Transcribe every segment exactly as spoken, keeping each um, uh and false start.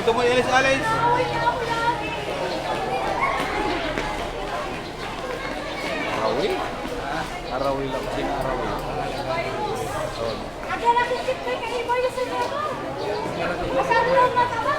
Tumoy alis-alis. Arawi? Arawi lang, sin arawi. Agara ko kit kay kaiba yung sa mga. Masyado lang mataba.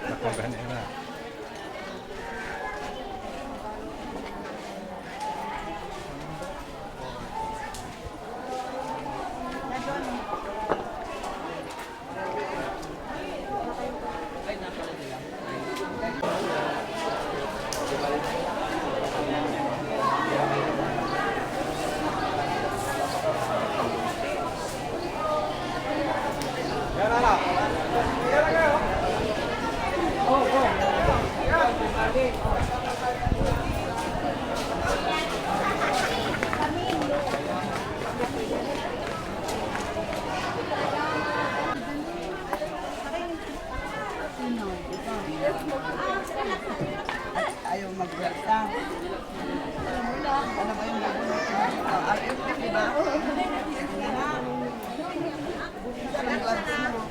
Nakuha ka niya na. Ayaw magwersa. Ano ba yung gagawin natin? Ah, R F P, di ba? Yan na. Ano yung ads mo?